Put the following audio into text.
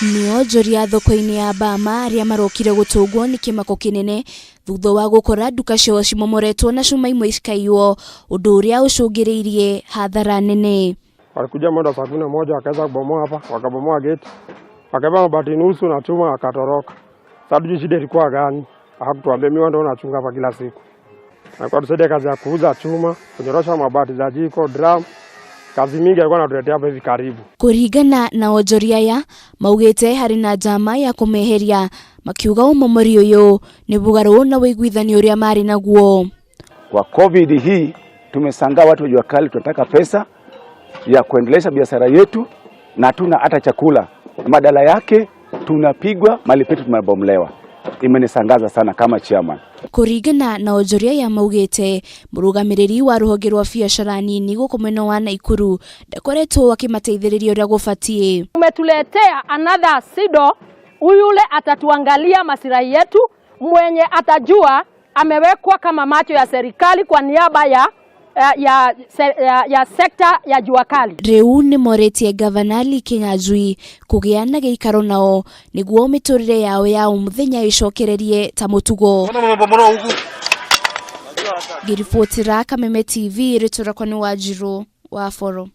Nĩ onjoria thoko-inĩ ya Bama arĩa marokire gũtũngwo nĩ kĩmako kĩnene thutha wa gũkora nduka ciao cimomoretwo na cuma imwe cikaiywo, ũndũ ũrĩa ũcũngĩrĩirie hathara nene. Walikuja mwendo saa 11 wakaweza kubomoa hapa, wakabomoa gate, wakaiba mabati nusu na chuma wakatoroka. Sasa hatujui shida ilikuwa gani, hawakutuambia. Mimi ndo nachunga hapa kila siku. Alikuwa tusaidia kazi ya kuuza chuma, kunyorosha mabati za jiko, drum, kazi mingi alikuwa anatuletea hapa hivi karibu. Kũringana na onjoria aya maugĩte harĩ na njama ya kũmeheria makiuga ũmomori ũyũ nĩ mũgarũ na ũiguithanio ũrĩa marĩ naguo. Kwa COVID hii tumeshangaa watu wa jua kali, tunataka pesa ya kuendelesha biashara yetu na hatuna hata chakula. Badala yake tunapigwa, mali petu tumebomolewa. Imenishangaza sana kama chairman. Kũringana na onjoria aya maugĩte mũrũgamĩrĩri wa rũhonge rwa biacara nini gũkũ mwena wa Naikuru ndakoretwo akĩmateithĩrĩria ũrĩa gũbatiĩ. Umetuletea another SIDO, yule atatuangalia masilahi yetu, mwenye atajua amewekwa kama macho ya serikali kwa niaba ya sekta ya jua kali. Rĩu nĩ morĩtie gavana Lee Kinyanjui kũgĩa na gĩikaro nao nĩguo mĩtũrĩre yao ya o mũthenya ĩcokererie ta mũtugo. Ngĩribotera Kameme TV, rĩtwa rĩakwa nĩ Wanjirũ wa Boro.